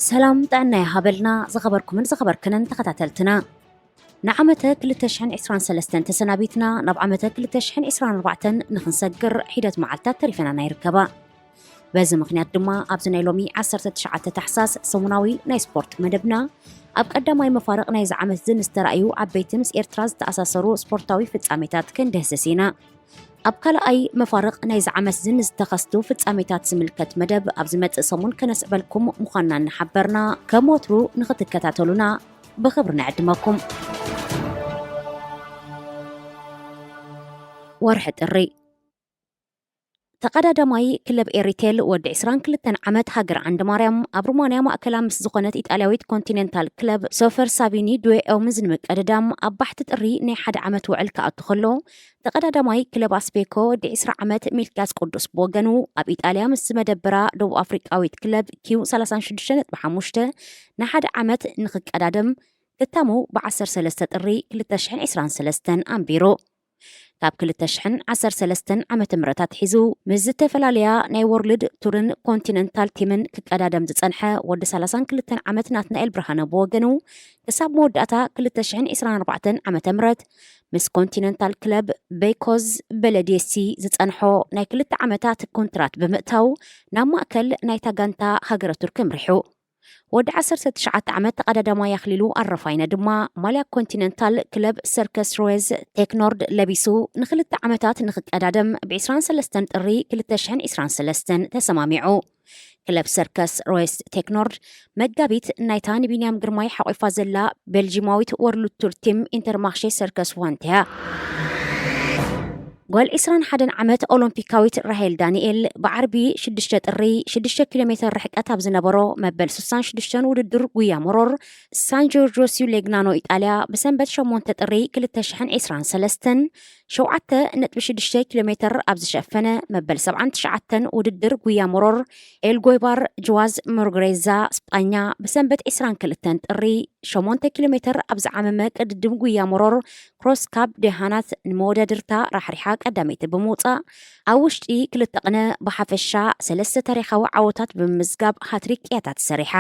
ሰላም ጥዕና ይሃበልና ዝኸበርኩምን ዝኸበርክንን ተኸታተልትና። ንዓመተ ክልተ ሽሕን ዕስራን ሰለስተን ተሰናቢትና ናብ ዓመተ ክልተ ሽሕን ዕስራን ኣርባዕተን ንኽንሰግር ሒደት መዓልታት ተሪፈናና ይርከባ። በዚ ምኽንያት ድማ ኣብዚ ናይ ሎሚ ዓሰርተ ትሽዓተ ታሕሳስ ሰሙናዊ ናይ ስፖርት መደብና ኣብ ቀዳማይ መፋርቕ ናይዚ ዓመት ዝን ዝተራእዩ ዓበይቲ ምስ ኤርትራ ዝተኣሳሰሩ ስፖርታዊ ፍጻሜታት ክንድህስስ ኢና። ኣብ ካልኣይ መፋርቕ ናይዚ ዓመት ዝን ዝተኸስቱ ፍጻሜታት ዝምልከት መደብ ኣብ ዝመጽእ ሰሙን ከነስዕበልኩም ምዃንና እናሓበርና፣ ከም ወትሩ ንኽትከታተሉና ብኽብሪ ንዕድመኩም። ወርሒ ጥሪ። ተቐዳዳማይ ክለብ ኤሪቴል ወዲ ዕስራን ክልተን ዓመት ሃገር ዓንዲ ማርያም ኣብ ሩማንያ ማእከላ ምስ ዝኾነት ኢጣልያዊት ኮንቲኔንታል ክለብ ሶፈር ሳቪኒ ዱዌኦም ዝንምቀድዳም ኣብ ባሕቲ ጥሪ ናይ ሓደ ዓመት ውዕል ክኣቱ ከሎ፣ ተቐዳዳማይ ክለብ ኣስቤኮ ወዲ ዕስራ ዓመት ሚልክያስ ቅዱስ ብወገኑ ኣብ ኢጣልያ ምስ ዝመደበራ ደቡብ ኣፍሪቃዊት ክለብ ኪው ሰላሳ ሽዱሽተ ነጥቢ ሓሙሽተ ንሓደ ዓመት ንኽቀዳደም ክታሙ ብ ዓሰርተ ሰለስተ ጥሪ ክልተ ሽሕን ዕስራን ሰለስተን ኣንቢሩ። ካብ ክልተ ሽሕን ዓሰርተ ሰለስተን ዓመተ ምህረት ኣትሒዙ ምስ ዝተፈላለያ ናይ ወርልድ ቱርን ኮንቲነንታል ቲምን ክቀዳደም ዝጸንሐ ወዲ ሰላሳን ክልተን ዓመት ናትናኤል ብርሃነ ብወገኑ፣ ክሳብ መወዳእታ ክልተ ሽሕን ዕስራን ኣርባዕተን ዓመተ ምህረት ምስ ኮንቲነንታል ክለብ ቤይኮዝ በለዴሲ ዝጸንሖ ናይ ክልተ ዓመታት ኮንትራት ብምእታው ናብ ማእከል ናይታ ጋንታ ሃገረ ቱርክ ኣምሪሑ። ወዲ ዓሰርተ ትሽዓተ ዓመት ተቐዳዳማይ ኣኽሊሉ ኣረፋይነ ድማ ማልያ ኮንቲነንታል ክለብ ሰርከስ ሮየዝ ቴክኖርድ ለቢሱ ንኽልተ ዓመታት ንኽቀዳደም ብ ዕስራን ሰለስተን ጥሪ ክልተ ሽሕን ዕስራን ሰለስተን ተሰማሚዑ። ክለብ ሰርከስ ሮየስ ቴክኖርድ መጋቢት ናይታ ንቢንያም ግርማይ ሓቑፋ ዘላ ቤልጂማዊት ወርልድ ቱር ቲም ኢንተርማርሼ ሰርከስ ዋንት እያ። ጓል ዕስራን ሓደን ዓመት ኦሎምፒካዊት ራሄል ዳንኤል ብዓርቢ ሽዱሽተ ጥሪ ሽዱሽተ ኪሎ ሜተር ርሕቀት ኣብ ዝነበሮ መበል ስሳን ሽዱሽተን ውድድር ጉያ መሮር ሳን ጆርጆ ሲዩ ሌግናኖ ኢጣልያ ብሰንበት ሸሞንተ ጥሪ ክልተ ሽሕን ዕስራን ሰለስተን ሸውዓተ ነጥቢ ሽዱሽተ ኪሎ ሜተር ኣብ ዝሸፈነ መበል ሰብዓን ትሽዓተን ውድድር ጉያ መሮር ኤልጎይባር ጅዋዝ ሞርግሬዛ ስጳኛ ብሰንበት ዕስራን ክልተን ጥሪ ሸሞንተ ኪሎ ሜተር ኣብ ዝዓመመ ቅድድም ጉያ መሮር ክሮስ ካብ ደሃናት ንመወዳድርታ ራሕሪሓ ቀዳመይቲ ብምውጻእ፣ ኣብ ውሽጢ ክልተ ቅነ ብሓፈሻ ሰለስተ ታሪኻዊ ዓወታት ብምምዝጋብ ሃትሪክ ቅያታት ሰሪሓ።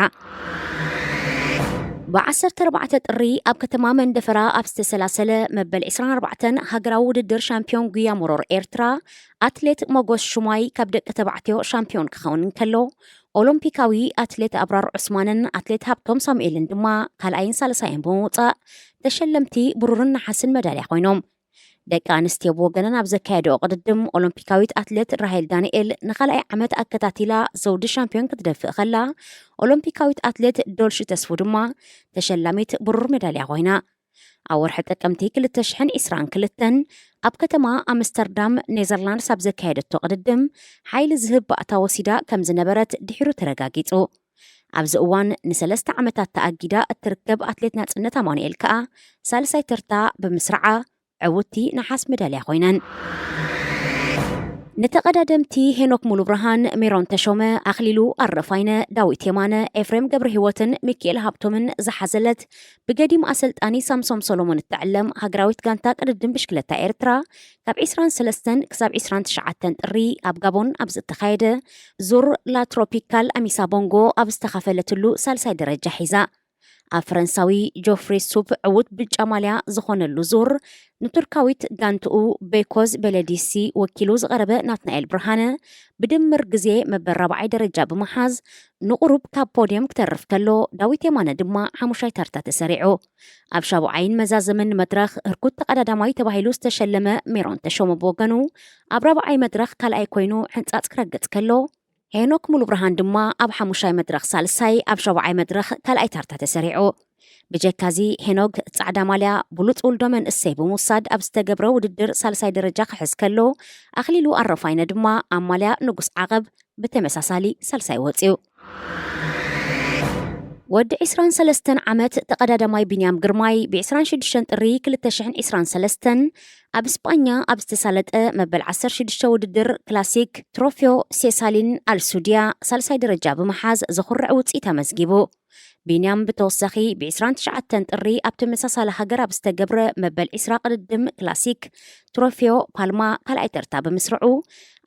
ብ ዓሰርተ ኣርባዕተ ጥሪ ኣብ ከተማ መንደፈራ ኣብ ዝተሰላሰለ መበል ዕስራን ኣርባዕተን ሃገራዊ ውድድር ሻምፒዮን ጉያ መሮር ኤርትራ፣ ኣትሌት ሞጎስ ሹማይ ካብ ደቂ ተባዕትዮ ሻምፒዮን ክኸውን እንከሎ፣ ኦሎምፒካዊ ኣትሌት ኣብራር ዑስማንን ኣትሌት ሃብቶም ሳሙኤልን ድማ ካልኣይን ሳልሳይን ብምውጻእ ተሸለምቲ ብሩርን ነሓስን መዳልያ ኮይኖም። ደቂ ኣንስትዮ ብወገነን ኣብ ዘካየደኦ ቅድድም ኦሎምፒካዊት ኣትሌት ራሄል ዳንኤል ንኻልኣይ ዓመት ኣከታቲላ ዘውዲ ሻምፒዮን ክትደፍእ ከላ፣ ኦሎምፒካዊት ኣትሌት ዶልሺ ተስፉ ድማ ተሸላሚት ብሩር መዳልያ ኮይና። ኣብ ወርሒ ጥቅምቲ ክልተ ሽሕን ዕስራን ክልተን ኣብ ከተማ ኣምስተርዳም ኔዘርላንድስ ኣብ ዘካየደቶ ቅድድም ሓይሊ ዝህብ ባእታ ወሲዳ ከም ዝነበረት ድሒሩ ተረጋጊጹ። ኣብዚ እዋን ንሰለስተ ዓመታት ተኣጊዳ እትርከብ ኣትሌት ናጽነት ኣማኑኤል ከኣ ሳልሳይ ተርታ ብምስራዓ ዕውትቲ ነሓስ መዳልያ ኮይነን። ንተቐዳደምቲ ሄኖክ ሙሉብርሃን፣ ሜሮን ተሾመ፣ ኣኽሊሉ ኣረፋይነ፣ ዳዊት የማነ፣ ኤፍሬም ገብረህይወትን ሚኪኤል ሃብቶምን ዝሓዘለት ብገዲም ኣሰልጣኒ ሳምሶም ሰሎሞን እትዕለም ሃገራዊት ጋንታ ቅድድም ብሽክለታ ኤርትራ ካብ ዕስራን ሰለስተን ክሳብ ዕስራን ትሽዓተን ጥሪ ኣብ ጋቦን ኣብ ዝተኻየደ ዙር ላ ትሮፒካል ኣሚሳ ቦንጎ ኣብ ዝተኻፈለትሉ ሳልሳይ ደረጃ ሒዛ። ኣብ ፈረንሳዊ ጆፍሪ ሱፕ ዕዉት ብጫ ማልያ ዝኾነሉ ዙር፣ ንቱርካዊት ጋንትኡ ቤኮዝ ቤለዲሲ ወኪሉ ዝቐረበ ናትናኤል ብርሃነ ብድምር ግዜ መበል ራብዓይ ደረጃ ብምሓዝ ንቑሩብ ካብ ፖድየም ክተርፍ ከሎ፣ ዳዊት የማነ ድማ ሓሙሻይ ታርታ ተሰሪዑ። ኣብ ሻብዓይን መዛዘምን መድረኽ ህርኩት ተቐዳዳማይ ተባሂሉ ዝተሸለመ ሜሮን ተሾመ ብወገኑ ኣብ ራብዓይ መድረኽ ካልኣይ ኮይኑ ሕንጻጽ ክረግጽ ከሎ፣ ሄኖክ ሙሉብርሃን ድማ ኣብ ሓሙሻይ መድረኽ ሳልሳይ፣ ኣብ ሻብዓይ መድረኽ ካልኣይ ታርታ ተሰሪዑ። ብጀካዚ ሄኖክ ጻዕዳ ማልያ ብሉጽ ውልዶ መንእሰይ ብምውሳድ ኣብ ዝተገብረ ውድድር ሳልሳይ ደረጃ ክሕዝ ከሎ፣ ኣኽሊሉ ኣረፋይነ ድማ ኣብ ማልያ ንጉስ ዓቐብ ብተመሳሳሊ ሳልሳይ ወጺኡ። ወዲ ዕስራን ሰለስተን ዓመት ተቐዳዳማይ ቢንያም ግርማይ ብ ዕስራን ሽዱሽተን ጥሪ ክልተ ሽሕን ዕስራን ሰለስተን ኣብ ስጳኛ ኣብ ዝተሳለጠ መበል ዓሰርተ ሽዱሽተ ውድድር ክላሲክ ትሮፊዮ ሴሳሊን ኣልሱድያ ሳልሳይ ደረጃ ብምሓዝ ዘኹርዕ ውጽኢት ኣመዝጊቡ። ቢንያም ብተወሳኺ ብ ዕስራን ትሽዓተን ጥሪ ኣብ ተመሳሳሊ ሃገር ኣብ ዝተገብረ መበል ዕስራ ቅድድም ክላሲክ ትሮፊዮ ፓልማ ካልኣይ ተርታ ብምስርዑ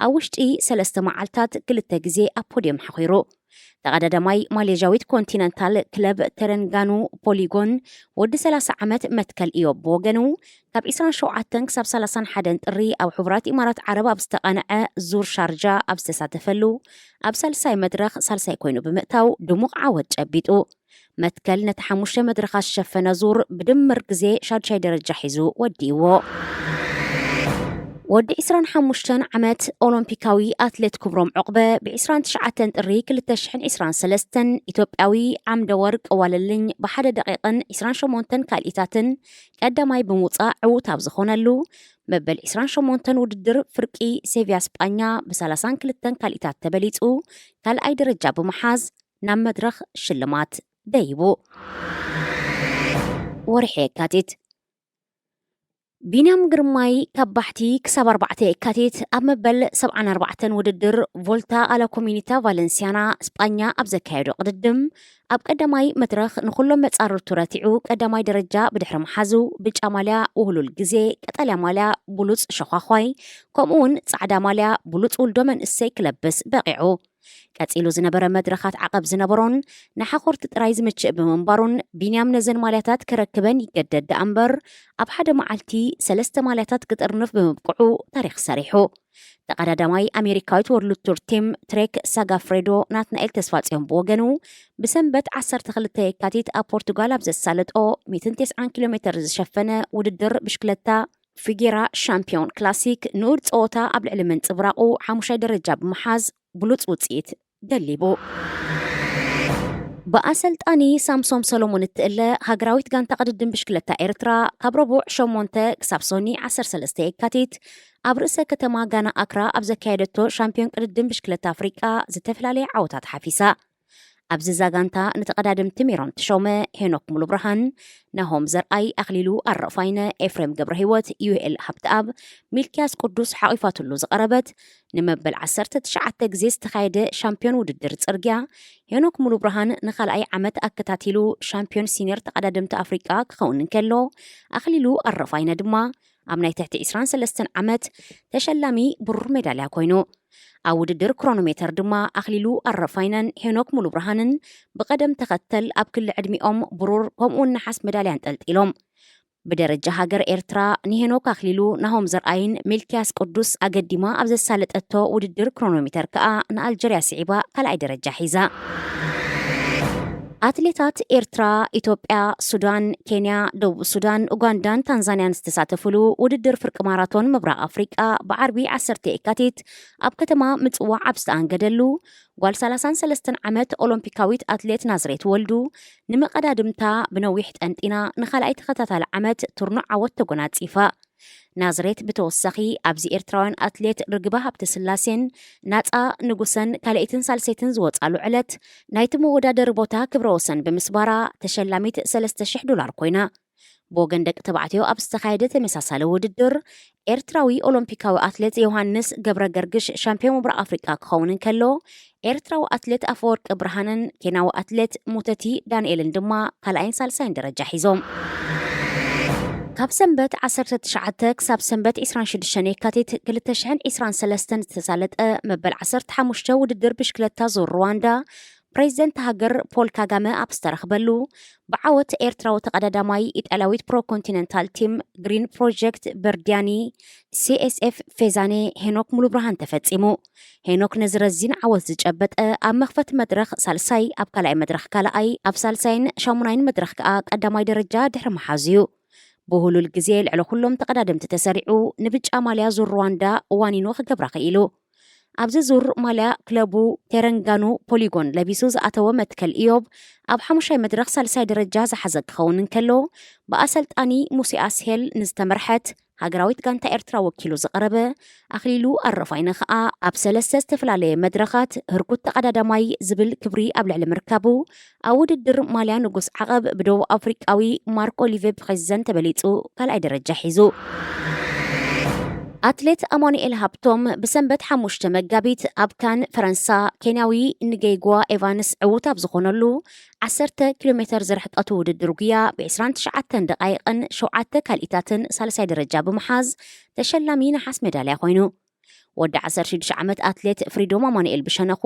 ኣብ ውሽጢ ሰለስተ መዓልታት ክልተ ግዜ ኣብ ፖድየም ሓኺሩ። ተቐዳዳማይ ማሌዥያዊት ኮንቲነንታል ክለብ ተረንጋኑ ፖሊጎን ወዲ ሰላሳ ዓመት መትከል ኢዮብ ብወገኑ፣ ካብ ዕስራን ሸውዓተን ክሳብ ሰላሳን ሓደን ጥሪ ኣብ ሕቡራት ኢማራት ዓረብ ኣብ ዝተቓንዐ ዙር ሻርጃ ኣብ ዝተሳተፈሉ፣ ኣብ ሳልሳይ መድረኽ ሳልሳይ ኮይኑ ብምእታው ድሙቕ ዓወት ጨቢጡ። መትከል ነቲ ሓሙሽተ መድረኻት ዝሸፈነ ዙር ብድምር ግዜ ሻድሻይ ደረጃ ሒዙ ወዲእዎ። ወዲ ዕስራን ሓሙሽተን ዓመት ኦሎምፒካዊ ኣትሌት ክብሮም ዑቕበ ብ ዕስራን ትሽዓተን ጥሪ ክልተ ሽሕን ዕስራን ሰለስተን ኢትዮጵያዊ ዓምደ ወርቅ ዋለልኝ ብሓደ ደቂቕን ዕስራን ሸሞንተን ካልኢታትን ቀዳማይ ብምውጻእ ዕዉት ኣብ ዝኾነሉ፣ መበል ዕስራን ሸሞንተን ውድድር ፍርቂ ሴቪያ ስጳኛ ብ ሰላሳን ክልተን ካልኢታት ተበሊጹ ካልኣይ ደረጃ ብምሓዝ ናብ መድረኽ ሽልማት ደይቡ። ወርሒ የካቲት። ቢንያም ግርማይ ካብ ባሕቲ ክሳብ ኣርባዕተ የካቲት ኣብ መበል ሰብዓን ኣርባዕተን ውድድር ቮልታ ኣላ ኮሚኒታ ቫለንሲያና ስጳኛ ኣብ ዘካየዶ ቅድድም፣ ኣብ ቀዳማይ መድረኽ ንኹሎም መጻርርቱ ረቲዑ ቀዳማይ ደረጃ ብድሕሪ ምሓዙ፣ ብጫ ማልያ ውህሉል ግዜ፣ ቀጠልያ ማልያ ብሉጽ ሸዃዃይ፣ ከምኡውን ጻዕዳ ማልያ ብሉጽ ውልዶ መንእሰይ ክለብስ በቒዑ። ቀጺሉ ዝነበረ መድረኻት ዓቐብ ዝነበሮን ንሓኾርቲ ጥራይ ዝምችእ ብምንባሩን፣ ቢንያም ነዘን ማልያታት ክረክበን ይገደድ ደኣ እምበር፣ ኣብ ሓደ መዓልቲ ሰለስተ ማልያታት ክጥርንፍ ብምብቅዑ ታሪኽ ሰሪሑ። ተቐዳዳማይ ኣሜሪካዊት ወርልድ ቱር ቲም ትሬክ ሳጋፍሬዶ ናትናኤል ተስፋጽዮን ብወገኑ፣ ብሰንበት ዓሰርተ ክልተ የካቲት ኣብ ፖርቱጋል ኣብ ዘሳለጦ ሚእትን ተስዓን ኪሎ ሜተር ዝሸፈነ ውድድር ብሽክለታ ፊጌራ ሻምፒዮን ክላሲክ ንኡድ ጸወታ ኣብ ልዕሊ ምንጽብራቑ ሓሙሻይ ደረጃ ብምሓዝ ብሉጽ ውጽኢት ደሊቡ። ብኣሰልጣኒ ሳምሶም ሰሎሞን እትእለ ሃገራዊት ጋንታ ቅድድም ብሽክለታ ኤርትራ ካብ ረቡዕ ሸሞንተ ክሳብ ሶኒ ዓሰርተ ሰለስተ የካቲት ኣብ ርእሰ ከተማ ጋና ኣክራ ኣብ ዘካየደቶ ሻምፒዮን ቅድድም ብሽክለታ ኣፍሪቃ ዝተፈላለየ ዓወታት ሓፊሳ። ኣብዚ እዛ ጋንታ ንተቐዳደምቲ ሜሮን ተሾመ፣ ሄኖክ ሙሉብርሃን፣ ናሆም ዘርኣይ፣ ኣኽሊሉ ኣረፋይነ፣ ኤፍሬም ገብረህይወት፣ ዩኤል ሃብተኣብ፣ ሚልኪያስ ቅዱስ ሓቒፋትሉ ዝቐረበት፣ ንመበል ዓሰርተ ትሽዓተ ግዜ ዝተኻየደ ሻምፒዮን ውድድር ጽርግያ፣ ሄኖክ ሙሉብርሃን ንኻልኣይ ዓመት ኣከታቲሉ ሻምፒዮን ሲኒየር ተቐዳደምቲ ኣፍሪቃ ክኸውን እንከሎ፣ ኣኽሊሉ ኣረፋይነ ድማ ኣብ ናይ ትሕቲ ዕስራን ሰለስተን ዓመት ተሸላሚ ብሩር ሜዳልያ ኮይኑ። ኣብ ውድድር ክሮኖሜተር ድማ ኣኽሊሉ ኣረፋይነን ሄኖክ ሙሉብርሃንን ብቐደም ተኸተል ኣብ ክሊ ዕድሚኦም ብሩር ከምኡውን ነሓስ ሜዳልያ ኣንጠልጢሎም። ብደረጃ ሃገር ኤርትራ ንሄኖክ ኣኽሊሉ፣ ናሆም ዘርኣይን ሚልኪያስ ቅዱስ ኣገዲማ ኣብ ዘሳለጠቶ ውድድር ክሮኖሜተር ከኣ ንኣልጀርያ ስዒባ ካልኣይ ደረጃ ሒዛ። ኣትሌታት ኤርትራ፣ ኢትዮጵያ፣ ሱዳን፣ ኬንያ፣ ደቡብ ሱዳን፣ ኡጋንዳን ታንዛንያን ዝተሳተፉሉ ውድድር ፍርቂ ማራቶን ምብራቕ ኣፍሪቃ ብዓርቢ ዓሰርተ የካቲት ኣብ ከተማ ምጽዋዕ ኣብ ዝተኣንገደሉ፣ ጓል ሰላሳን ሰለስተን ዓመት ኦሎምፒካዊት ኣትሌት ናዝሬት ወልዱ፣ ንመቐዳድምታ ብነዊሕ ጠንጢና ንኻልኣይ ተኸታታሊ ዓመት ትርኑዕ ዓወት ተጎናጺፋ። ናዝሬት ብተወሳኺ ኣብዚ ኤርትራውያን ኣትሌት ርግበ ሃብተስላሴን ናጻ ንጉሰን ካልኣይትን ሳልሰይትን ዝወጻሉ ዕለት ናይቲ መወዳደሪ ቦታ ክብረ ወሰን ብምስባራ ተሸላሚት ሰለስተ ሽሕ ዶላር ኮይና። ብወገን ደቂ ተባዕትዮ ኣብ ዝተኻየደ ተመሳሳሊ ውድድር ኤርትራዊ ኦሎምፒካዊ ኣትሌት ዮሃንስ ገብረ ገርግሽ ሻምፒዮን ምብራቕ ኣፍሪቃ ክኸውን እንከሎ፣ ኤርትራዊ ኣትሌት ኣፈወርቂ ብርሃንን ኬንያዊ ኣትሌት ሙተቲ ዳንኤልን ድማ ካልኣይን ሳልሳይን ደረጃ ሒዞም። ካብ ሰንበት ዓሰርተ ትሽዓተ ክሳብ ሰንበት ዕስራን ሽዱሽተን የካቲት ክልተ ሽሕን ዕስራን ሰለስተን ዝተሳለጠ መበል ዓሰርተ ሓሙሽተ ውድድር ብሽክለታ ዙር ሩዋንዳ፣ ፕሬዚደንት ሃገር ፖል ካጋመ ኣብ ዝተረኽበሉ፣ ብዓወት ኤርትራዊ ተቐዳዳማይ ኢጣልያዊት ፕሮ ኮንቲነንታል ቲም ግሪን ፕሮጀክት በርዲያኒ፣ ሲኤስኤፍ ፌዛኔ፣ ሄኖክ ሙሉብርሃን ተፈጺሙ። ሄኖክ ነዚ ረዚን ዓወት ዝጨበጠ ኣብ መኽፈቲ መድረኽ ሳልሳይ፣ ኣብ ካልኣይ መድረኽ ካልኣይ፣ ኣብ ሳልሳይን ሻሙናይን መድረኽ ከኣ ቀዳማይ ደረጃ ድሕሪ ምሓዙ እዩ። ብህሉል ግዜ ልዕሊ ኩሎም ተቐዳደምቲ ተሰሪዑ ንብጫ ማልያ ዙር ሩዋንዳ ዋኒኖ ክገብራ ክኢሉ። ኣብዚ ዙር ማልያ ክለቡ ቴረንጋኑ ፖሊጎን ለቢሱ ዝኣተወ መትከል ኢዮብ ኣብ ሓሙሻይ መድረኽ ሳልሳይ ደረጃ ዝሓዘ ክኸውን እንከሎ፣ ብኣሰልጣኒ ሙሴ ኣስሄል ንዝተመርሐት ሃገራዊት ጋንታ ኤርትራ ወኪሉ ዝቐረበ ኣኽሊሉ ኣረፋይነ ከኣ ኣብ ሰለስተ ዝተፈላለየ መድረኻት ህርኩት ተቐዳዳማይ ዝብል ክብሪ ኣብ ልዕሊ ምርካቡ፣ ኣብ ውድድር ማልያ ንጉስ ዓቐብ ብደቡብ ኣፍሪቃዊ ማርኮ ሊቬ ፕሬዚደንት ተበሊጹ ካልኣይ ደረጃ ሒዙ። ኣትሌት ኣማኑኤል ሃብቶም ብሰንበት ሓሙሽተ መጋቢት ኣብ ካን ፈረንሳ ኬንያዊ ንጌይጓ ኤቫንስ ዕዉት ኣብ ዝኾነሉ ዓሰርተ ኪሎ ሜተር ዝርሕቀቱ ውድድር ጉያ ብዕስራን ትሽዓተን ደቓይቕን ሸውዓተ ካልኢታትን ሳልሳይ ደረጃ ብምሓዝ ተሸላሚ ነሓስ ሜዳልያ ኮይኑ። ወዲ ዓሰርተ ሽዱሽተ ዓመት ኣትሌት ፍሪዶም ኣማኑኤል ብሸነኹ፣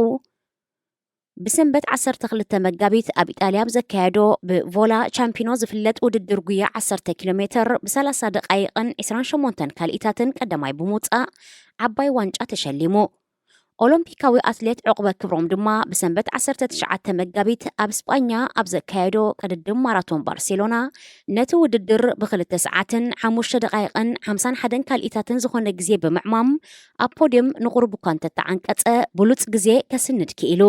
ብሰንበት ዓሰርተ ክልተ መጋቢት ኣብ ኢጣልያ ኣብ ዘካየዶ ብቮላ ቻምፒኖ ዝፍለጥ ውድድር ጉያ ዓሰርተ ኪሎ ሜትር ብ30 ደቓይቕን ዕስራን ሸሞንተን ካልኢታትን ቀዳማይ ብምውጻእ ዓባይ ዋንጫ ተሸሊሙ። ኦሎምፒካዊ ኣትሌት ዕቑበ ክብሮም ድማ ብሰንበት ዓሰርተ ትሽዓተ መጋቢት ኣብ ስጳኛ ኣብ ዘካየዶ ቅድድም ማራቶን ባርሴሎና ነቲ ውድድር ብክልተ ሰዓትን ሓሙሽተ ደቓይቕን ሓምሳን ሓደን ካልኢታትን ዝኾነ ግዜ ብምዕማም ኣብ ፖድየም ንቑሩብ እኳ እንተተዓንቀጸ ብሉጽ ግዜ ከስንድ ክኢሉ።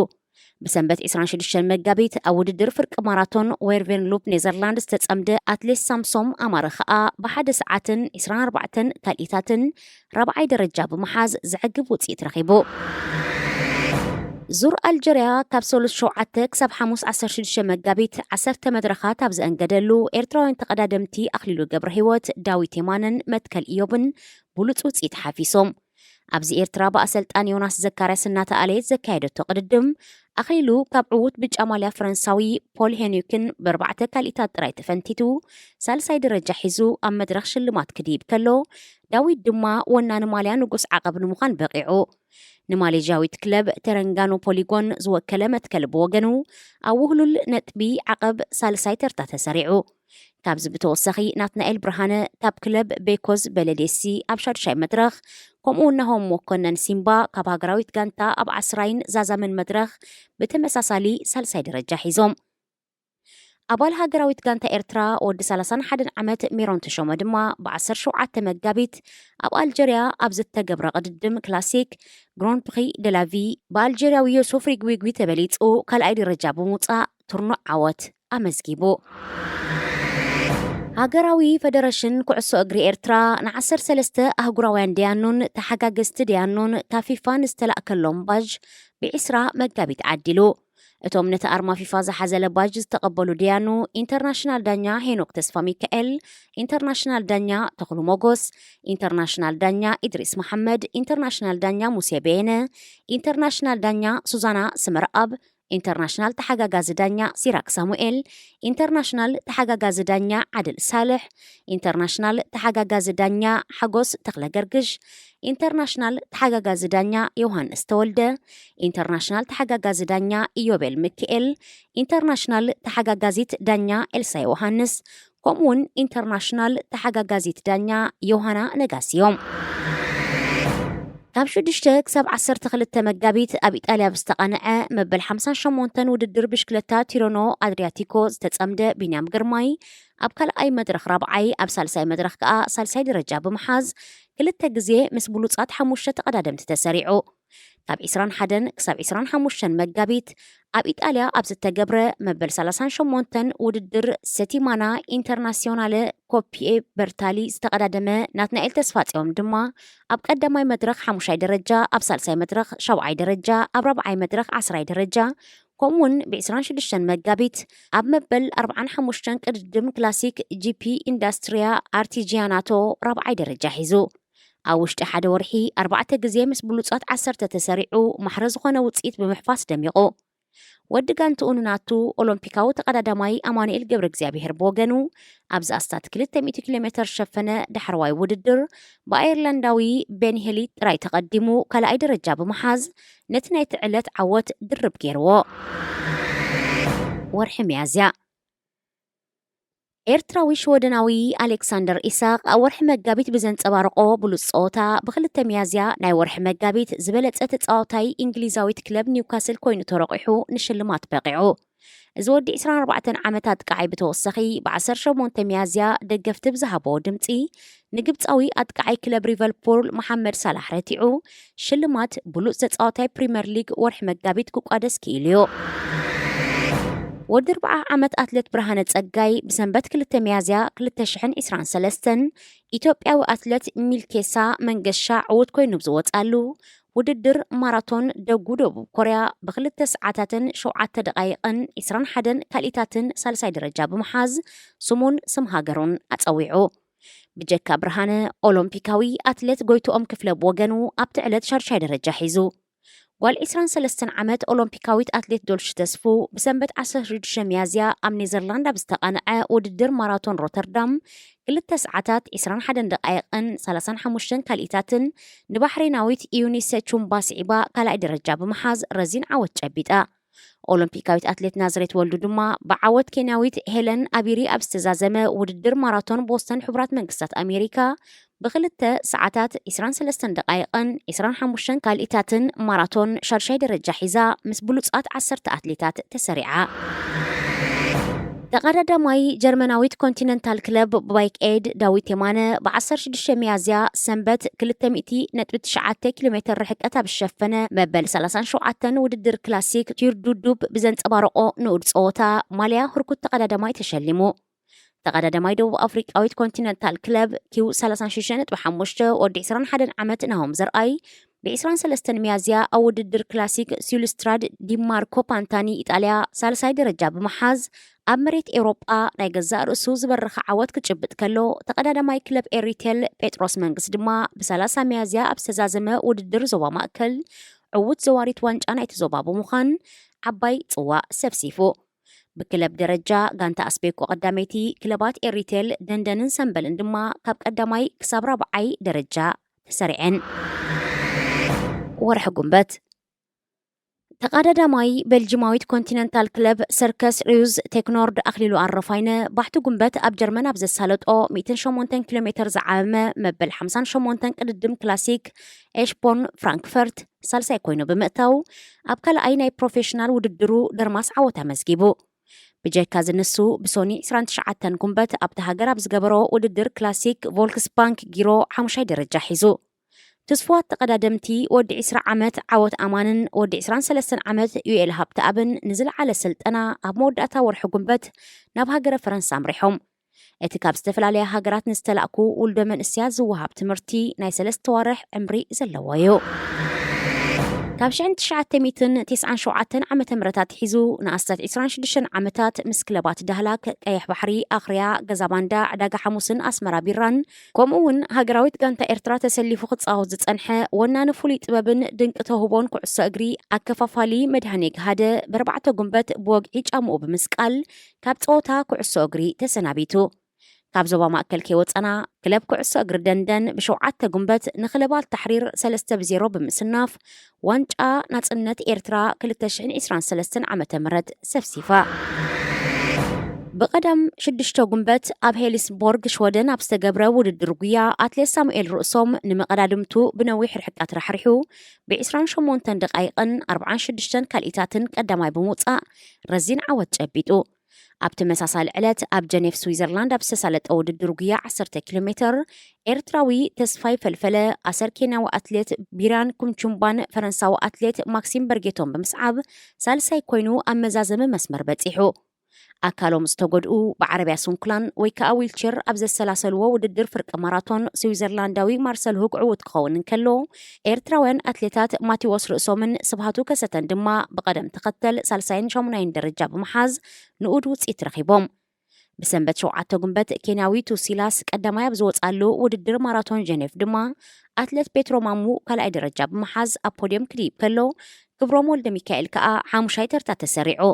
ብሰንበት ዕስራን ሽዱሽተን መጋቢት ኣብ ውድድር ፍርቂ ማራቶን ዌርቬን ሉፕ ኔዘርላንድ ዝተጸምደ ኣትሌት ሳምሶም ኣማረ ከኣ ብሓደ ሰዓትን ዕስራን ኣርባዕተን ካልኢታትን ራብዓይ ደረጃ ብምሓዝ ዘዕግብ ውጽኢት ረኺቡ። ዙር ኣልጀርያ ካብ ሰሉስ ሸውዓተ ክሳብ ሓሙስ ዓሰርተ ሽዱሽተ መጋቢት ዓሰርተ መድረኻት ኣብ ዘእንገደሉ ኤርትራውያን ተቐዳደምቲ ኣኽሊሉ ገብረ ህይወት፣ ዳዊት የማነን መትከል ኢዮብን ብሉጽ ውጽኢት ሓፊሶም። ኣብዚ ኤርትራ ብኣሰልጣን ዮናስ ዘካርያስ እናተኣለየት ዘካየደቶ ቅድድም ኣኽሊሉ ካብ ዕዉት ብጫ ማልያ ፈረንሳዊ ፖል ሄንሪክን ብኣርባዕተ ካልኢታት ጥራይ ተፈንቲቱ ሳልሳይ ደረጃ ሒዙ ኣብ መድረኽ ሽልማት ክድይብ ከሎ፣ ዳዊት ድማ ወናኒ ማልያ ንጉስ ዓቐብ ንምዃን በቒዑ። ንማሌዥያዊት ክለብ ተረንጋኖ ፖሊጎን ዝወከለ መትከል ብወገኑ ኣብ ውህሉል ነጥቢ ዓቐብ ሳልሳይ ተርታ ተሰሪዑ። ካብዚ ብተወሳኺ ናትናኤል ብርሃነ ካብ ክለብ ቤኮዝ በለዴሲ ኣብ ሻዱሻይ መድረኽ፣ ከምኡ እውን ናሆም መኮነን ሲምባ ካብ ሃገራዊት ጋንታ ኣብ ዓስራይን ዛዛምን መድረኽ ብተመሳሳሊ ሳልሳይ ደረጃ ሒዞም። ኣባል ሃገራዊት ጋንታ ኤርትራ ወዲ ሰላሳን ሓደን ዓመት ሜሮን ተሾመ ድማ ብ ዓሰርተ ሸውዓተ መጋቢት ኣብ ኣልጀርያ ኣብ ዝተገብረ ቅድድም ክላሲክ ግሮን ፕሪ ደላቪ ብኣልጀርያዊ ዮሱፍ ሪግዊግዊ ተበሊጹ ካልኣይ ደረጃ ብምውጻእ ትርኑዕ ዓወት ኣመዝጊቡ። ሃገራዊ ፈደረሽን ኩዕሶ እግሪ ኤርትራ ን ዓሰርተ ሰለስተ ኣህጉራውያን ደያኑን ተሓጋገዝቲ ደያኑን ካብ ፊፋ ንዝተላእከሎም ባጅ ብ ዕስራ መጋቢት ዓዲሉ። እቶም ነቲ ኣርማ ፊፋ ዝሓዘለ ባጅ ዝተቐበሉ ደያኑ ኢንተርናሽናል ዳኛ ሄኖክ ተስፋ ሚካኤል፣ ኢንተርናሽናል ዳኛ ተኽሉ ሞጎስ፣ ኢንተርናሽናል ዳኛ ኢድሪስ መሓመድ፣ ኢንተርናሽናል ዳኛ ሙሴ በየነ፣ ኢንተርናሽናል ዳኛ ሱዛና ስመርኣብ፣ ኢንተርናሽናል ተሓጋጋዚ ዳኛ ሲራክ ሳሙኤል፣ ኢንተርናሽናል ተሓጋጋዚ ዳኛ ዓድል ሳልሕ፣ ኢንተርናሽናል ተሓጋጋዚ ዳኛ ሓጎስ ተኽለ ገርግሽ፣ ኢንተርናሽናል ተሓጋጋዚ ዳኛ ዮሃንስ ተወልደ፣ ኢንተርናሽናል ተሓጋጋዚ ዳኛ ኢዮቤል ሚካኤል፣ ኢንተርናሽናል ተሓጋጋዚት ዳኛ ኤልሳ ዮሃንስ፣ ከምኡውን ኢንተርናሽናል ተሓጋጋዚት ዳኛ ዮሃና ነጋሲ እዮም። ካብ ሽዱሽተ ክሳብ ዓሰርተ ክልተ መጋቢት ኣብ ኢጣልያ ብዝተቓንዐ መበል ሓምሳን ሸሞንተን ውድድር ብሽክለታ ቲሮኖ ኣድሪያቲኮ ዝተጸምደ ቢንያም ግርማይ ኣብ ካልኣይ መድረኽ ራብዓይ፣ ኣብ ሳልሳይ መድረኽ ከኣ ሳልሳይ ደረጃ ብምሓዝ ክልተ ግዜ ምስ ብሉጻት ሓሙሽተ ተቐዳደምቲ ተሰሪዑ። ካብ ዕስራን ሓደን ክሳብ ዕስራን ሓሙሽተን መጋቢት ኣብ ኢጣልያ ኣብ ዝተገብረ መበል ሰላሳን ሸሞንተን ውድድር ሰቲማና ኢንተርናሲዮናለ ኮፒኤ በርታሊ ዝተቐዳደመ ናትናኤል ተስፋጽዮን ድማ ኣብ ቀዳማይ መድረኽ ሓሙሻይ ደረጃ፣ ኣብ ሳልሳይ መድረኽ ሻብዓይ ደረጃ፣ ኣብ ራብዓይ መድረኽ ዓስራይ ደረጃ፣ ከምኡውን ብ ዕስራን ሽዱሽተን መጋቢት ኣብ መበል ኣርብዓን ሓሙሽተን ቅድድም ክላሲክ ጂፒ ኢንዳስትሪያ ኣርቲጂያናቶ ራብዓይ ደረጃ ሒዙ። ኣብ ውሽጢ ሓደ ወርሒ ኣርባዕተ ግዜ ምስ ብሉጻት ዓሰርተ ተሰሪዑ ማሕረ ዝኾነ ውጽኢት ብምሕፋስ ደሚቑ። ወዲ ጋንትኡ ንናቱ ኦሎምፒካዊ ተቐዳዳማይ ኣማኑኤል ገብረ እግዚኣብሔር ብወገኑ ኣብዚ ኣስታት ክልተ ሚእቲ ኪሎ ሜትር ዝሸፈነ ዳሕረዋይ ውድድር ብኣየርላንዳዊ ቤን ሄሊ ጥራይ ተቐዲሙ ካልኣይ ደረጃ ብምሓዝ ነቲ ናይቲ ዕለት ዓወት ድርብ ገይርዎ። ወርሒ ሚያዝያ። ኤርትራዊ ሽወደናዊ ኣሌክሳንደር ኢሳቅ ኣብ ወርሒ መጋቢት ብዘንጸባረቆ ብሉጽ ጸወታ ብክልተ ሚያዝያ ናይ ወርሒ መጋቢት ዝበለጸ ተጻዋታይ እንግሊዛዊት ክለብ ኒውካስል ኮይኑ ተረቂሑ ንሽልማት በቂዑ። እዚ ወዲ ዕስራን ኣርባዕተን ዓመት ኣጥቃዓይ ብተወሳኺ ብ ዓሰርተ ሸሞንተ ሚያዝያ ደገፍቲ ብዝሃቦ ድምጺ ንግብጻዊ ኣጥቃዓይ ክለብ ሊቨርፑል መሓመድ ሳላሕ ረቲዑ ሽልማት ብሉጽ ተጻዋታይ ፕሪምየር ሊግ ወርሒ መጋቢት ክቋደስ ክኢሉ እዩ። ወዲ ኣርብዓ ዓመት ኣትሌት ብርሃነ ጸጋይ ብሰንበት ክልተ ሚያዝያ ክልተ ሽሕን ዕስራን ሰለስተን ኢትዮጵያዊ ኣትሌት ሚልኬሳ መንገሻ ዕዉት ኮይኑ ብዝወጻሉ ውድድር ማራቶን ደጉ ደቡብ ኮርያ ብክልተ ሰዓታትን ሸውዓተ ደቓይቕን ዕስራን ሓደን ካልኢታትን ሳልሳይ ደረጃ ብምሓዝ ስሙን ስም ሃገሩን ኣጸዊዑ። ብጀካ ብርሃነ፣ ኦሎምፒካዊ ኣትሌት ጎይትኦም ክፍለ ብወገኑ ኣብቲ ዕለት ሻዱሻይ ደረጃ ሒዙ። ጓል ዕስራን ሰለስተን ዓመት ኦሎምፒካዊት ኣትሌት ዶልሽ ተስፉ ብሰንበት ዓሰርተ ሽዱሽተ ሚያዝያ ኣብ ኔዘርላንድ ኣብ ዝተቓንዐ ውድድር ማራቶን ሮተርዳም ክልተ ሰዓታት ዕስራን ሓደን ደቓይቕን ሰላሳን ሓሙሽተን ካልኢታትን ንባሕሬናዊት ዩኒሰ ቹምባ ስዒባ ካልኣይ ደረጃ ብምሓዝ ረዚን ዓወት ጨቢጣ። ኦሎምፒካዊት ኣትሌት ናዝሬት ወልዱ ድማ ብዓወት ኬንያዊት ሄለን ኣቢሪ ኣብ ዝተዛዘመ ውድድር ማራቶን ቦስተን ሕቡራት መንግስታት ኣሜሪካ ብክልተ ሰዓታት ዕስራን ሰለስተን ደቃይቕን ዕስራን ሓሙሽተን ካልኢታትን ማራቶን ሻድሻይ ደረጃ ሒዛ ምስ ብሉጻት ዓሰርተ ኣትሌታት ተሰሪዓ። ተቐዳዳማይ ጀርመናዊት ኮንቲነንታል ክለብ ባይክ ኤድ ዳዊት የማነ ብ ዓሰርተ ሽዱሽተ ሚያዝያ ሰንበት ክልተ ሚእቲ ነጥቢ ትሽዓተ ኪሎ ሜትር ርሕቀት ኣብ ዝሸፈነ መበል ሰላሳን ሸውዓተን ውድድር ክላሲክ ቲር ዱዱብ ብዘንጸባረቆ ንኡድ ጸወታ ማልያ ህርኩት ተቐዳዳማይ ተሸሊሙ። ተቐዳዳማይ ደቡብ ኣፍሪቃዊት ኮንቲነንታል ክለብ ኪው ሰላሳን ሽዱሽተን ነጥቢ ሓሙሽተ ወዲ ዕስራን ሓደን ዓመት ናሆም ዘርኣይ ብ ዕስራን ሰለስተን ሚያዝያ ኣብ ውድድር ክላሲክ ሲሉስትራድ ዲማርኮ ፓንታኒ ኢጣልያ ሳልሳይ ደረጃ ብምሓዝ ኣብ መሬት ኤውሮጳ ናይ ገዛእ ርእሱ ዝበረኸ ዓወት ክጭብጥ ከሎ፣ ተቐዳዳማይ ክለብ ኤሪቴል ጴጥሮስ መንግስ ድማ ብ ሰላሳ ሚያዝያ ኣብ ዝተዛዘመ ውድድር ዞባ ማእከል ዕዉት ዘዋሪት ዋንጫ ናይቲ ዞባ ብምዃን ዓባይ ጽዋእ ሰብሲፉ። ብክለብ ደረጃ ጋንታ ኣስቤኮ ቀዳመይቲ፣ ክለባት ኤሪቴል፣ ደንደንን ሰምበልን ድማ ካብ ቀዳማይ ክሳብ ራብዓይ ደረጃ ተሰሪዐን። ወርሒ ጉንበት። ተቐዳዳማይ ቤልጂማዊት ኮንቲነንታል ክለብ ሰርከስ ሪዩዝ ቴክኖርድ ኣኽሊሉ ኣረፋይነ ባሕቲ ጉንበት ኣብ ጀርመን ኣብ ዘሳለጦ ሚእትን ሸሞንተን ኪሎ ሜትር ዝዓመመ መበል ሓምሳን ሸሞንተን ቅድድም ክላሲክ ኤሽቦርን ፍራንክፈርት ሳልሳይ ኮይኑ ብምእታው ኣብ ካልኣይ ናይ ፕሮፌሽናል ውድድሩ ደርማስ ዓወት ኣመዝጊቡ። ብጀካ ዝንሱ ብሶኒ ዕስራን ትሽዓተን ጉንበት ኣብቲ ሃገር ኣብ ዝገበሮ ውድድር ክላሲክ ቮልክስባንክ ጊሮ ሓሙሻይ ደረጃ ሒዙ። ትስፉዋት ተቐዳደምቲ ወዲ ዕስራ ዓመት ዓወት ኣማንን ወዲ ዕስራን ሰለስተን ዓመት ዩኤል ሃብተኣብን ንዝለዓለ ስልጠና ኣብ መወዳእታ ወርሒ ጉንበት ናብ ሃገረ ፈረንሳ ኣምሪሖም። እቲ ካብ ዝተፈላለያ ሃገራት ንዝተላእኩ ውልዶ መንእስያት ዝወሃብ ትምህርቲ ናይ ሰለስተ ዋርሕ ዕምሪ ዘለዎ እዩ። ካብ ሽሕን ትሽዓተ ሚእትን ተስዓን ሸውዓተን ዓመተ ምህረት ኣትሒዙ ንኣስታት ዕስራን ሽዱሽተን ዓመታት ምስ ክለባት ዳህላክ፣ ቀይሕ ባሕሪ፣ ኣኽርያ፣ ገዛ ባንዳ፣ ዕዳጋ ሓሙስን ኣስመራ ቢራን ከምኡ እውን ሃገራዊት ጋንታ ኤርትራ ተሰሊፉ ክጻወት ዝጸንሐ ወናኒ ፍሉይ ጥበብን ድንቂ ተውህቦን ኩዕሶ እግሪ ኣከፋፋሊ መድሃኔ ግሃደ ብኣርባዕተ ጉንበት ብወግዒ ጫምኡ ብምስቃል ካብ ጸወታ ኩዕሶ እግሪ ተሰናቢቱ። ካብ ዞባ ማእከል ከይወጸና ክለብ ኩዕሶ እግሪ ደንደን ብሸውዓተ ጉንበት ንክለብ ኣልታሕሪር ሰለስተ ብዜሮ ብምስናፍ ዋንጫ ናጽነት ኤርትራ ክልተ ሽሕን ዕስራን ሰለስተን ዓመተ ምህረት ሰብሲፋ። ብቐዳም ሽዱሽተ ጉንበት ኣብ ሄልስቦርግ ሽወደን ኣብ ዝተገብረ ውድድር ጉያ ኣትሌት ሳሙኤል ርእሶም ንመቐዳድምቱ ብነዊሕ ርሕቀት ራሕሪሑ ብ ዕስራን ሸሞንተን ደቃይቕን ኣርባዓን ሽዱሽተን ካልኢታትን ቀዳማይ ብምውጻእ ረዚን ዓወት ጨቢጡ። ኣብ ተመሳሳሊ ዕለት ኣብ ጀኔፍ ስዊዘርላንድ ኣብ ዝተሳለጠ ውድድር ጉያ ዓሰርተ ኪሎ ሜትር ኤርትራዊ ተስፋይ ፈልፈለ ኣሰር ኬንያዊ ኣትሌት ቢራን ኩምቹምባን ፈረንሳዊ ኣትሌት ማክሲም በርጌቶን ብምስዓብ ሳልሳይ ኮይኑ ኣብ መዛዘሚ መስመር በጺሑ። ኣካሎም ዝተጎድኡ ብዓረብያ ስንኩላን ወይ ከዓ ዊልቸር ኣብ ዘሰላሰልዎ ውድድር ፍርቂ ማራቶን ስዊዘርላንዳዊ ማርሰል ሁግ ዕዉት ክኸውን እንከሎ ኤርትራውያን ኣትሌታት ማቴዎስ ርእሶምን ስብሃቱ ከሰተን ድማ ብቐደም ተኸተል ሳልሳይን ሻሙናይን ደረጃ ብምሓዝ ንኡድ ውፅኢት ረኺቦም። ብሰንበት ሸውዓተ ጉንበት ኬንያዊ ቱሲላስ ቀዳማይ ኣብ ዝወፃሉ ውድድር ማራቶን ጀኔፍ ድማ ኣትሌት ፔትሮ ማሙ ካልኣይ ደረጃ ብምሓዝ ኣብ ፖድዮም ክድይብ ከሎ ክብሮም ወልደ ሚካኤል ከዓ ሓሙሻይ ተርታ ተሰሪዑ።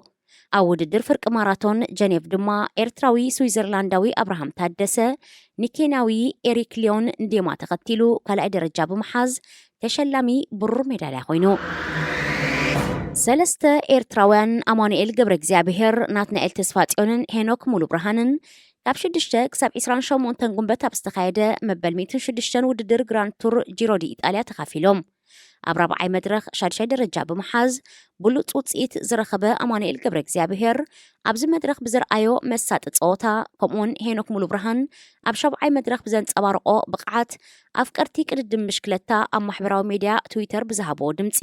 ኣብ ውድድር ፍርቂ ማራቶን ጀኔቭ ድማ ኤርትራዊ ስዊዘርላንዳዊ ኣብርሃም ታደሰ ንኬንያዊ ኤሪክ ሊዮን ንዴማ ተኸቲሉ ካልኣይ ደረጃ ብምሓዝ ተሸላሚ ብሩር ሜዳልያ ኮይኑ። ሰለስተ ኤርትራውያን ኣማኑኤል ገብረ እግዚኣብሔር፣ ናትናኤል ተስፋጽዮንን ሄኖክ ሙሉ ብርሃንን ካብ ሽዱሽተ ክሳብ ዕስራን ሸሞንተን ጉንበት ኣብ ዝተኻየደ መበል ሚእትን ሽዱሽተን ውድድር ግራንድ ቱር ጂሮ ዲ ኢጣልያ ተኻፊሎም። ኣብ ራብዓይ መድረኽ ሻድሻይ ደረጃ ብምሓዝ ብሉጽ ውጽኢት ዝረኸበ ኣማኑኤል ገብረ እግዚኣብሔር ኣብዚ መድረኽ ብዘርኣዮ መሳጢ ጸወታ ከምኡውን ሄኖክ ሙሉ ብርሃን ኣብ ሻብዓይ መድረኽ ብዘንጸባረቆ ብቕዓት ኣፍቀርቲ ቅድድም ብሽክለታ ኣብ ማሕበራዊ ሜድያ ትዊተር ብዝሃብዎ ድምጺ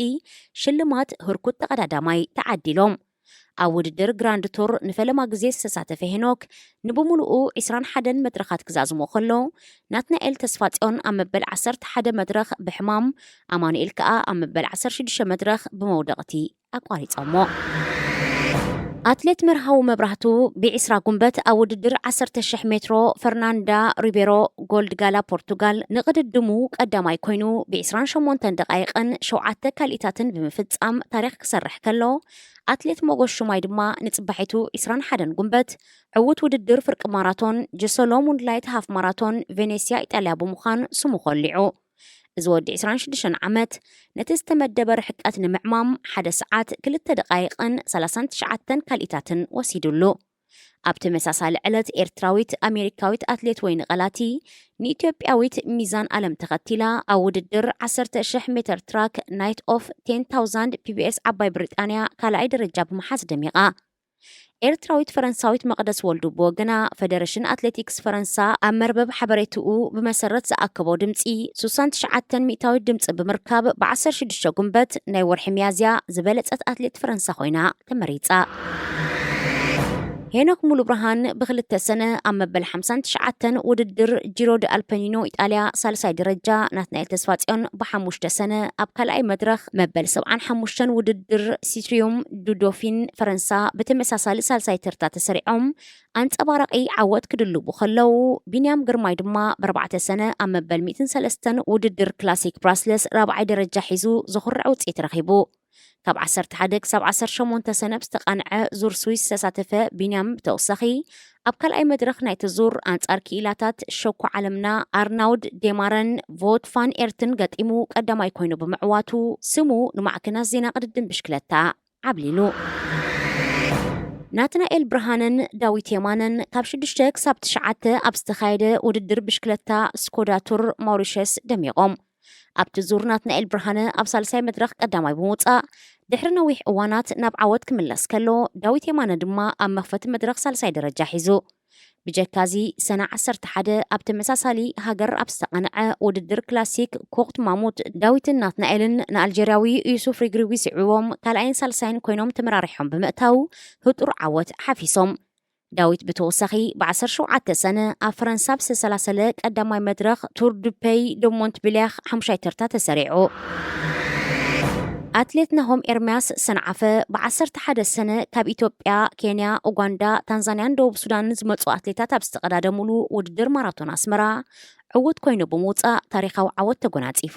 ሽልማት ህርኩት ተቐዳዳማይ ተዓዲሎም። ኣብ ውድድር ግራንድ ቱር ንፈለማ ግዜ ዝተሳተፈ ሄኖክ ንብምሉኡ ዕስራን ሓደን መድረኻት ክዛዝሞ ከሎ ናትናኤል ተስፋጽዮን ኣብ መበል ዓሰርተ ሓደ መድረኽ ብሕማም ኣማኑኤል ከኣ ኣብ መበል ዓሰርተ ሽዱሽተ መድረኽ ብመውደቕቲ ኣቋሪጾሞ። ኣትሌት መርሃዊ መብራህቱ ብዒስራ ጉንበት ኣብ ውድድር ዓሰርተ ሽሕ ሜትሮ ፈርናንዳ ሪቤሮ ጎልድ ጋላ ፖርቱጋል ንቕድድሙ ቀዳማይ ኮይኑ ብዒስራን ሸሞንተን ደቃይቕን ሸውዓተ ካልኢታትን ብምፍጻም ታሪኽ ክሰርሕ ከሎ ኣትሌት ሞጎስ ሹማይ ድማ ንጽባሒቱ ዕስራን ሓደን ጉንበት ዕዉት ውድድር ፍርቂ ማራቶን ጀሶሎ ሙንድላይት ሃፍ ማራቶን ቬኔስያ ኢጣልያ ብምዃን ስሙ ኮሊዑ። እዚ ወዲ ዕስራን ሽዱሽተን ዓመት ነቲ ዝተመደበ ርሕቀት ንምዕማም ሓደ ሰዓት ክልተ ደቓይቕን ሰላሳን ትሽዓተን ካልኢታትን ወሲዱሉ። ኣብ ተመሳሳሊ ዕለት ኤርትራዊት ኣሜሪካዊት ኣትሌት ወይኒ ቐላቲ ንኢትዮጵያዊት ሚዛን ኣለም ተኸቲላ ኣብ ውድድር ዓሰርተ ሽሕ ሜትር ትራክ ናይት ኦፍ ቴን ታውዛንድ ፒ ቢ ኤስ ዓባይ ብሪጣንያ ካልኣይ ደረጃ ብምሓዝ ደሚቓ። ኤርትራዊት ፈረንሳዊት መቕደስ ወልዱ ብወገና፣ ፈደረሽን ኣትሌቲክስ ፈረንሳ ኣብ መርበብ ሓበሬትኡ ብመሰረት ዝኣከቦ ድምጺ ሱሳን ትሽዓተን ሚእታዊት ድምጺ ብምርካብ ብ ዓሰርተ ሽዱሽተ ጉንበት ናይ ወርሒ ሚያዝያ ዝበለጸት ኣትሌት ፈረንሳ ኮይና ተመሪጻ። ሄኖክ ሙሉ ብርሃን ብክልተ ሰነ ኣብ መበል ሓምሳን ትሽዓተን ውድድር ጂሮ ዲ ኣልፐኒኖ ኢጣልያ ሳልሳይ ደረጃ፣ ናትናኤል ተስፋጽዮን ብሓሙሽተ ሰነ ኣብ ካልኣይ መድረኽ መበል ሰብዓን ሓሙሽተን ውድድር ሲትሪዩም ዱዶፊን ፈረንሳ ብተመሳሳሊ ሳልሳይ ተርታ ተሰሪዖም ኣንጸባራቒ ዓወት ክድልቡ ከለዉ፣ ቢንያም ግርማይ ድማ ብኣርባዕተ ሰነ ኣብ መበል ሚእትን ሰለስተን ውድድር ክላሲክ ብራስለስ ራብዓይ ደረጃ ሒዙ ዘኹርዕ ውጽኢት ረኺቡ። ካብ ዓሰርተ ሓደ ክሳብ ዓሰርተ ሸሞንተ ሰነ ብዝተቓንዐ ዙር ስዊስ ዝተሳተፈ ቢንያም ብተወሳኺ፣ ኣብ ካልኣይ መድረኽ ናይቲ ዙር ኣንጻር ክኢላታት ሸኮ ዓለምና ኣርናውድ ዴማረን ቮት ፋን ኤርትን ገጢሙ ቀዳማይ ኮይኑ ብምዕዋቱ፣ ስሙ ንማዕከናት ዜና ቅድድም ብሽክለታ ዓብሊሉ። ናትናኤል ብርሃነን ዳዊት የማነን ካብ ሽዱሽተ ክሳብ ትሽዓተ ኣብ ዝተኻየደ ውድድር ብሽክለታ ስኮዳ ቱር ማውሪሸስ ደሚቖም። ኣብቲ ዙር ናትናኤል ብርሃነ ኣብ ሳልሳይ መድረኽ ቀዳማይ ብምውጻእ፣ ድሕሪ ነዊሕ እዋናት ናብ ዓወት ክምለስ ከሎ፣ ዳዊት የማነ ድማ ኣብ መኽፈቲ መድረኽ ሳልሳይ ደረጃ ሒዙ። ብጀካዚ ሰነ ዓሰርተ ሓደ ኣብ ተመሳሳሊ ሃገር ኣብ ዝተቐንዐ ውድድር ክላሲክ ኮክት ማሙት፣ ዳዊትን ናትናኤልን ንኣልጀርያዊ ዩሱፍ ሪግሪዊ ስዒቦም ካልኣይን ሳልሳይን ኮይኖም ተመራሪሖም ብምእታው ህጡር ዓወት ሓፊሶም። ዳዊት ብተወሳኺ ብ ዓሰርተ ሸውዓተ ሰነ ኣብ ፈረንሳ ብዝተሰላሰለ ቀዳማይ መድረኽ ቱር ዱ ፔይ ዶ ሞንትብሊያኽ ሓሙሻይ ተርታ ተሰሪዑ። ኣትሌት ናሆም ኤርምያስ ሰንዓፈ ብ ዓሰርተ ሓደ ሰነ ካብ ኢትዮጵያ፣ ኬንያ፣ ኡጋንዳ፣ ታንዛንያን ደቡብ ሱዳንን ዝመጹ ኣትሌታት ኣብ ዝተቐዳደሙሉ ውድድር ማራቶን ኣስመራ ዕዉት ኮይኑ ብምውጻእ ታሪኻዊ ዓወት ተጎናጺፉ።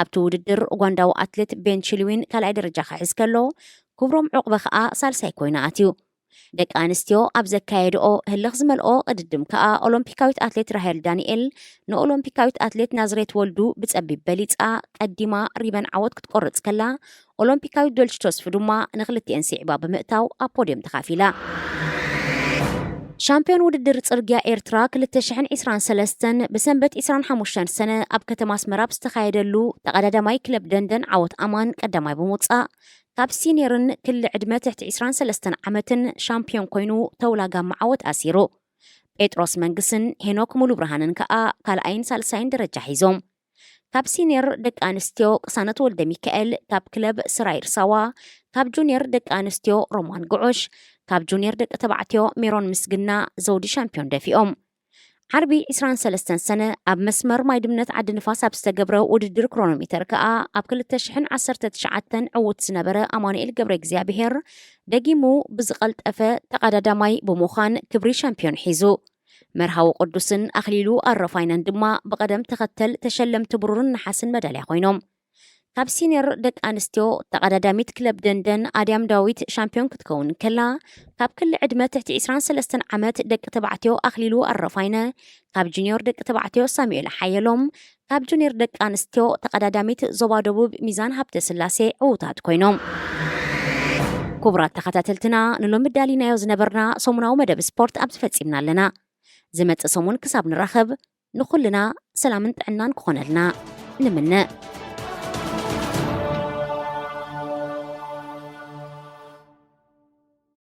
ኣብቲ ውድድር ኡጋንዳዊ ኣትሌት ቤን ቺልዊን ካልኣይ ደረጃ ክሕዝ ከሎ፣ ክብሮም ዑቕበ ከኣ ሳልሳይ ኮይኑ ኣትዩ። ደቂ ኣንስትዮ ኣብ ዘካየድኦ ህልኽ ዝመልኦ ቅድድም ከኣ ኦሎምፒካዊት ኣትሌት ራሄል ዳንኤል ንኦሎምፒካዊት ኣትሌት ናዝሬት ወልዱ ብጸቢብ በሊጻ ቀዲማ ሪበን ዓወት ክትቆርጽ ከላ፣ ኦሎምፒካዊት ዶልች ተስፉ ድማ ንክልቲኤን ስዒባ ብምእታው ኣብ ፖድዮም ተኻፊላ። ሻምፒዮን ውድድር ጽርግያ ኤርትራ ክልተ ሽሕን ዕስራን ሰለስተን ብሰንበት ዕስራን ሓሙሽተን ሰነ ኣብ ከተማ ኣስመራ ብዝተኻየደሉ ተቐዳዳማይ ክለብ ደንደን ዓወት ኣማን ቀዳማይ ብምውጻእ፣ ካብ ሲኒየርን ክሊ ዕድመ ትሕቲ ዕስራን ሰለስተን ዓመትን ሻምፒዮን ኮይኑ ተውላጋ መዓወት ኣሲሩ። ጴጥሮስ መንግስን ሄኖክ ሙሉ ብርሃንን ከኣ ካልኣይን ሳልሳይን ደረጃ ሒዞም። ካብ ሲኒየር ደቂ ኣንስትዮ ቅሳነት ወልደ ሚካኤል ካብ ክለብ ስራይ ርሳዋ፣ ካብ ጁኒየር ደቂ ኣንስትዮ ሮማን ጉዑሽ፣ ካብ ጁኒየር ደቂ ተባዕትዮ ሜሮን ምስግና ዘውዲ ሻምፒዮን ደፊኦም። ዓርቢ ዕስራን ሰለስተን ሰነ ኣብ መስመር ማይ ድምነት ዓዲ ንፋስ ኣብ ዝተገብረ ውድድር ክሮኖሜተር ከኣ ኣብ ክልተ ሽሕን ዓሰርተ ትሽዓተን ዕዉት ዝነበረ ኣማኑኤል ገብረ እግዚኣብሔር ደጊሙ ብዝቐልጠፈ ተቐዳዳማይ ብምዃን ክብሪ ሻምፒዮን ሒዙ። መርሃዊ ቅዱስን ኣኽሊሉ ኣረፋይነን ድማ ብቐደም ተኸተል ተሸለምቲ ብሩርን ነሓስን መዳልያ ኮይኖም። ካብ ሲኒየር ደቂ ኣንስትዮ ተቐዳዳሚት ክለብ ደንደን ኣድያም ዳዊት ሻምፒዮን ክትከውን ከላ፣ ካብ ክሊ ዕድመ ትሕቲ ዕስራን ሰለስተን ዓመት ደቂ ተባዕትዮ ኣኽሊሉ ኣረፋይነ፣ ካብ ጁኒዮር ደቂ ተባዕትዮ ሳሙኤል ሓየሎም፣ ካብ ጁኒየር ደቂ ኣንስትዮ ተቐዳዳሚት ዞባ ደቡብ ሚዛን ሃብተ ስላሴ ዕዉታት ኮይኖም። ክቡራት ተኸታተልትና፣ ንሎሚ ዳሊናዮ ዝነበርና ሰሙናዊ መደብ ስፖርት ኣብዚ ፈጺምና ኣለና። ዝመጽእ ሰሙን ክሳብ ንራኸብ፣ ንኹልና ሰላምን ጥዕናን ክኾነልና ንምነ።